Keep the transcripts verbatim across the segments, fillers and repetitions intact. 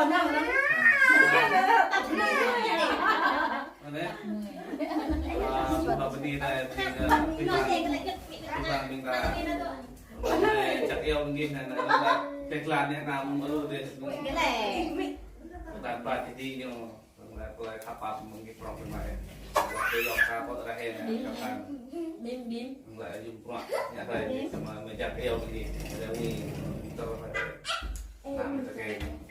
Anai. Ah, Bapak Bini ta, Bini ta, Bini ta, Bini ta, Bini ta. Anai, čăk iâu mơ̆ng gih anai, anai, anai. Teh klan anai, anai, mơ̆ng ru deh. Tanpa jadi ñu, anai, anai, kapap mơ̆ng gih prong anai. Anai, iâu kapap rahe anai, kapap. Bim, bim. Anai, jum prong, anai, anai, samơ̆ čăk iâu mơ̆ng gih. Anai, anai, tơ, anai. Anai, anai, anai.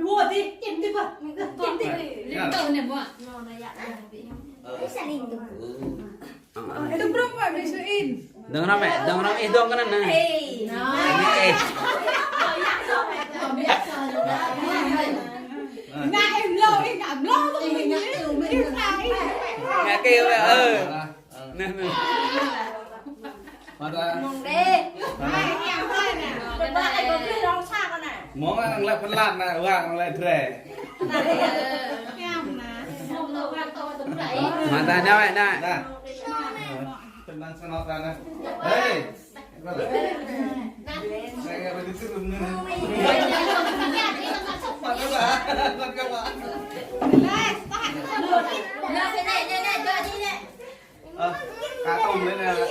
Ua ti, im ti pa. Im ti. Rindu ne mua. Ih, saling tu. Itu berapa bisuin? Dơ̆ng răm ĕ, dơ̆ng răm ih dơ̆ng kơ anŭn anai. Hei. Anai ih. Ngă em lô, ih ngă em lô tu. Ih ngă em lô. Ngă kơ ih, ơ. Anai, anai. Mơ̆ng đê. Anai, anai. Mơ̆ng anai, anai. Mơ̆ng anai, anai, pơlan anai, wang anai, drei. Anai, anai. Mơ̆ng anai, anai, anai. Anai. Tenang, senang, tenang. Hei. Saya nggak begitu, belum. Mana, Pak? Mana, Pak? Ah, kata umum ini, Pak.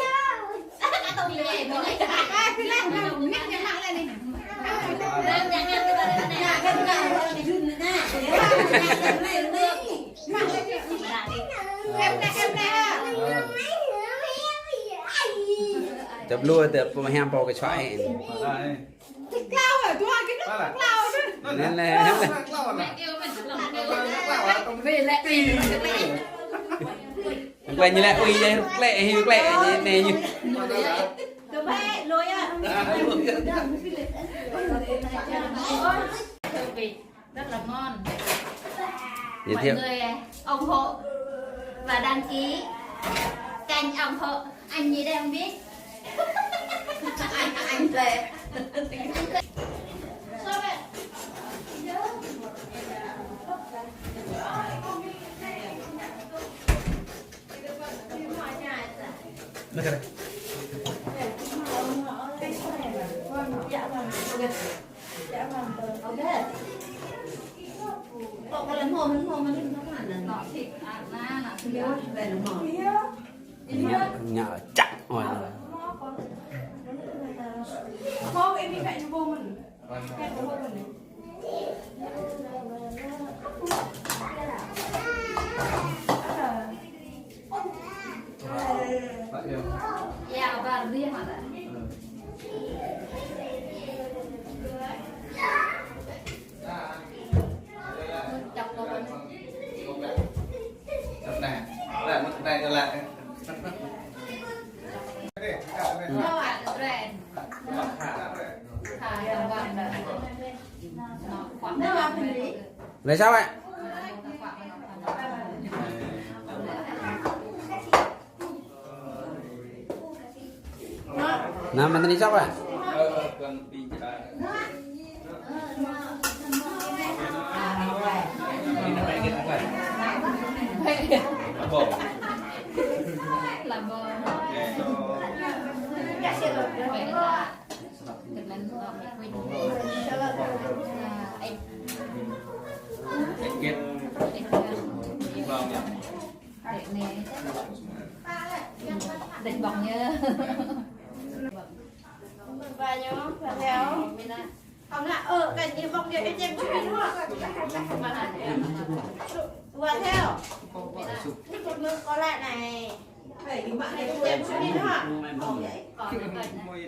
Chụp lu tơ pơhiam pô kơ čuai. Anai, anai. Anai, anai. Klĕ ñu lĕ, ui, yai klĕ, hiu klĕ, anai ñu. Rất là ngon. Giới thiệu. Mọi người ủng hộ và đăng ký kênh, ủng hộ anh Nhi Đen Beat. Anh, anh Lê. Ngă, ngă čăk. Lấy sao vậy? Nah, mantan isap, Pak? Đĕch bŏng ñu. Ba ñu, ba theo. Ông nói, ờ, cái gì bông điêu, cái chém bút đi đúng không? Ba theo. Cái chém bút đi đúng không?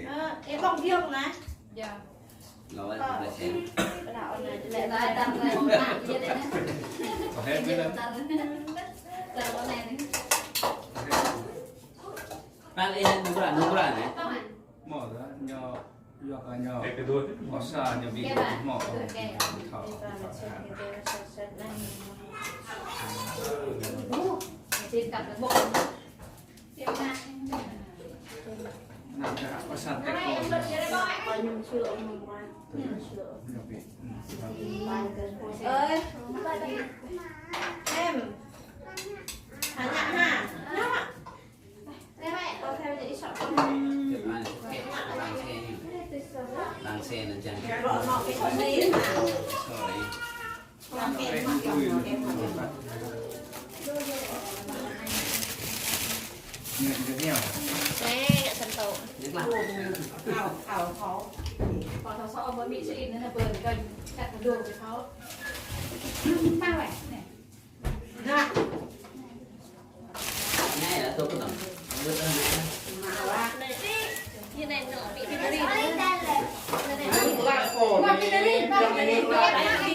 Ờ, cái bông điêu này. Lo wai tu sen. Tal eh nubra, nubra ne. Mo da, ñu, ñu ka ñu. Osa ñu bi mo. Thao. Ơi, em, hanya ha, nama? Con theo dõi shop con. Lăng xe nó chăng. Sorry. Nè, ngă sân tụ. Hao, hao, hao. Còn thao sọ bơ mì sẽ in nó bơ cái cắt đồ cái thao. Tao này, này. Nè. Nè, là tôi có tầm. Mà là. Như này nó bị cái gì? Mà cái gì?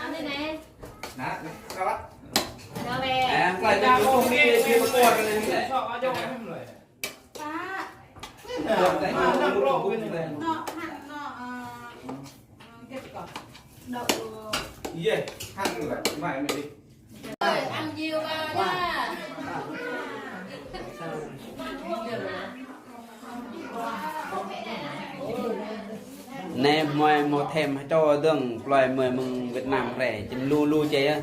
Ăn đi nè. Nè, nè, sao á? Sao về? Nè, ăn quay cho cô nghe, nghe cô ăn đi nè. Sao á, cho em rồi. Pak. Nè, nè, nè, nè, nè. Nọ, hăn, nọ, ờ, ờ, cái gì cơ? Đậu. Iya, hăn rồi, mai mình đi. Ơi, ăn nhiều vào nha. Anai mơi mơ̆ thêm hơčô dơ̆ng, plơi mơi mơ̆ng Việt Nam rai, čem lu lu čê yơh.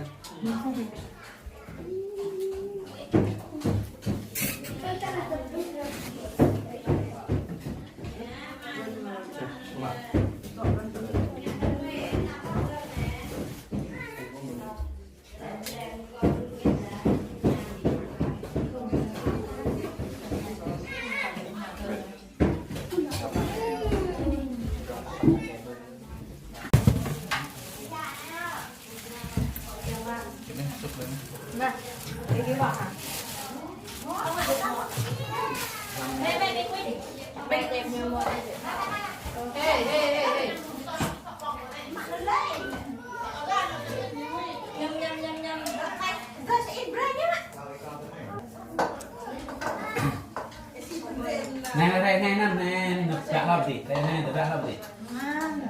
Nè, nè, nè, nè, nè, nè, nè, tơdah lăp dih, nè, nè, tơdah lăp dih. Hmm.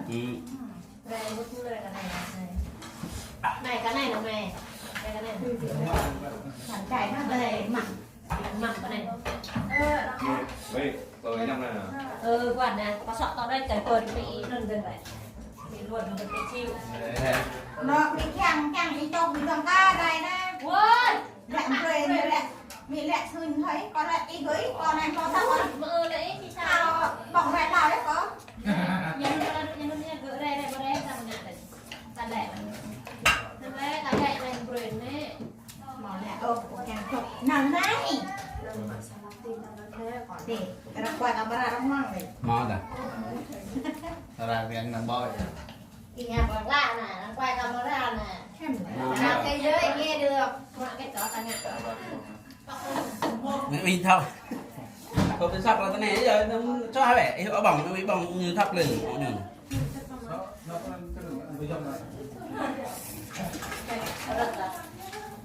Này, cái này là mè. Đây, cái này. Bạn cải nó đây, mặn. Mặn cái này. Ơ, đây, tôi nhắm nè. Ừ, quạt nè, có sọ tao đây, cái quần bị nâng dần vậy. Bị luôn, nó bị chịu. Đấy, đấy. Nó bị chăng, chăng, đi chọc, đi chăng cá đây nè. Ôi! Lĕ brơi, lĕ, mi lĕ sưn hơi, kâo lĕ ih gơ̆, kâo anai kâo thâo kâo. Mơ lĕ ih, či sa. Kâo ƀơ̆ng rai hlâo lĕ kâo. Yang lu, yang lu nya gơ̆ rai, rai, rai, rai, rai, rai, ta lĕ. Năm lĕ, ta lĕ, rai brơi nè. Mâo lĕ, ơ, kâo kiăng chụp. Năm nay. Dih, kơ ră kuai kâo bơră rơmang dih. Mâo dah. Ră kuai năm ƀơi. Ih, nhà bạn lạ nè, đang quay camera nè. Làm thế giới nghe được. Mà cái chó ta ngại. Mẹ mình thôi. Không tin sắp là thế này, giờ nó cho hai bé, ih, ở bỏng, nó bị bỏng như thấp lên, bỏng như.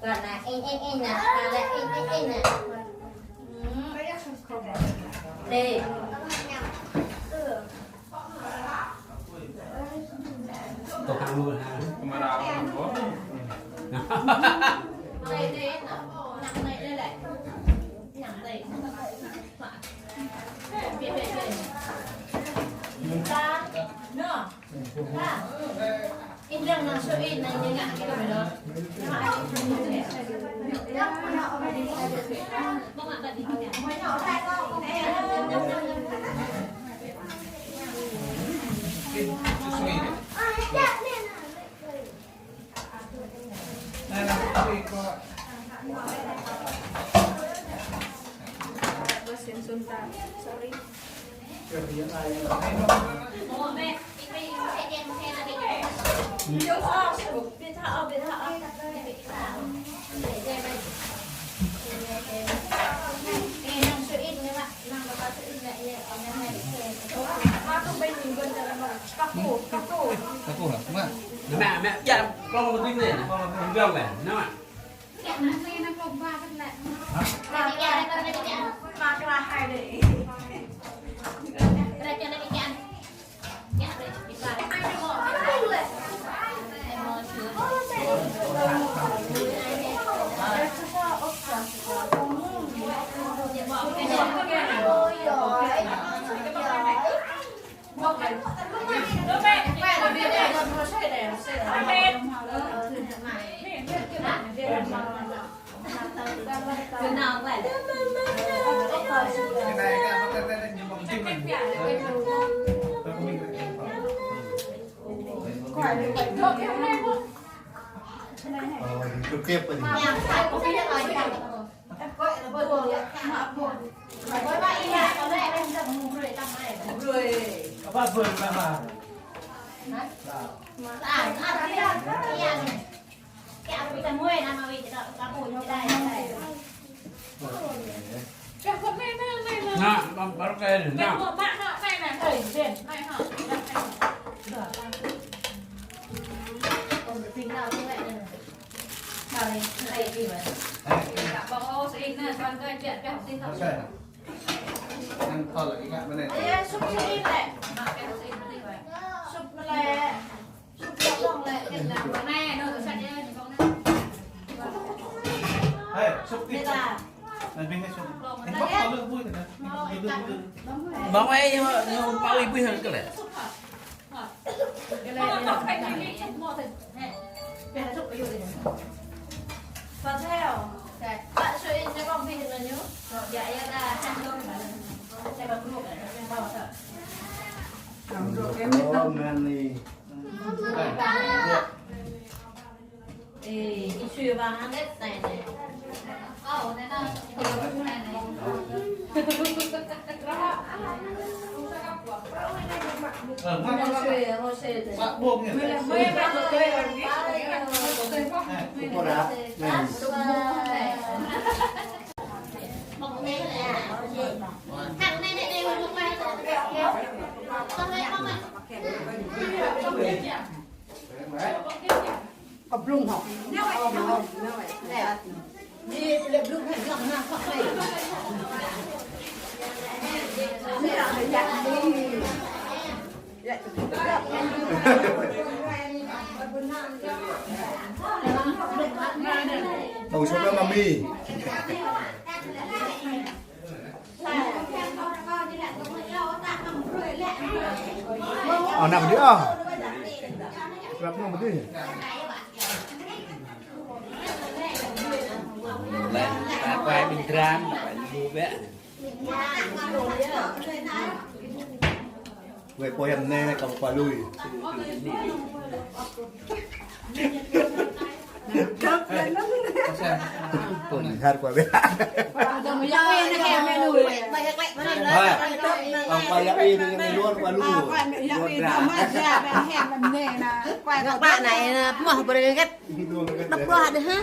Bạn nè, in, in, in nè, bạn nè, in, in, in nè. Ừ. Đi. Tôk hăng lu ha. Kamera hăng lu. Đây, đây, nặng này, đây này. Nặng này. Đây, đây, đây. Ta, nè. Ta. Ih, đang nang sơ ih, nang jengak kita belum. Sorry. Mẹ, mẹ, ya, con một đinh này, con một đinh này, nó ạ. Ờ, trực tiếp rồi. Apa belum apa? Nah, baru kayak ini. Nah. Ăn thôi là cái ngạn bên này. Ê, súp súp lẹ. Súp lẹ. Súp lẹ. Ê, súp tiếp. Đây là. Này, bên này súp. Em bắt tao lưỡi bụi rồi nè. Lưỡi bụi. Bóng ấy, nhưng mà, nhưng mà bao bụi hơn cái này. Ê, cái xuyên vàng ăn hết này này. Ơ, này, này. Ơ, mà, mà, mà, mà. Bạn buông nhỉ? Này. Thằng này, này, này, hôm qua. Con này, con này. Kơblŭng hŏ. Tàu số đó là mì. Ơ, nạp đi à. Nạp nông đi. Nạp quay bình thường, nạp quay bình thường. Vậy cô em nè, còn quay lui. Tuần har qua bên. Rồi, ông quay lại đi, đi luôn qua lui. Bạn này mah beri gét. Đập qua đi ha.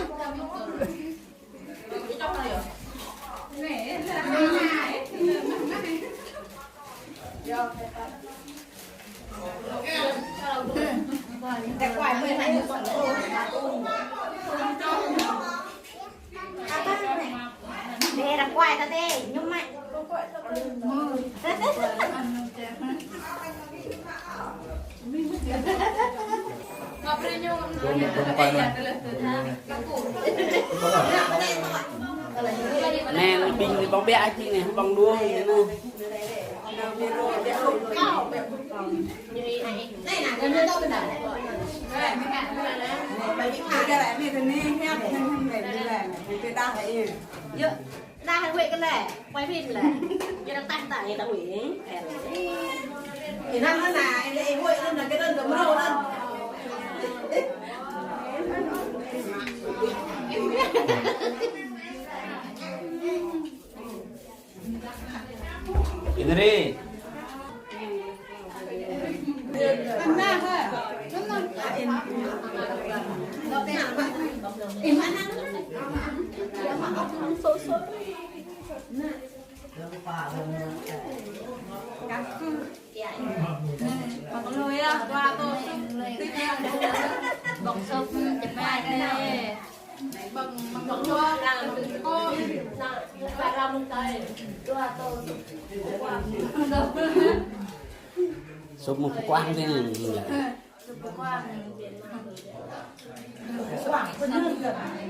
Để đập quay ta tê, nhúng mặn. Nè, ƀing ƀong ƀiă čih nè, ƀong đuôm nè. Yơh. Đang hơi quên cái lẹ, quay phim lẹ. Giờ đang tắt tại tao quên. Thì năm nó là em quên nó là cái đơn tao mua đó. Indri. Súp mơ̆ng pơkuang tui anai. Súp pơkuang.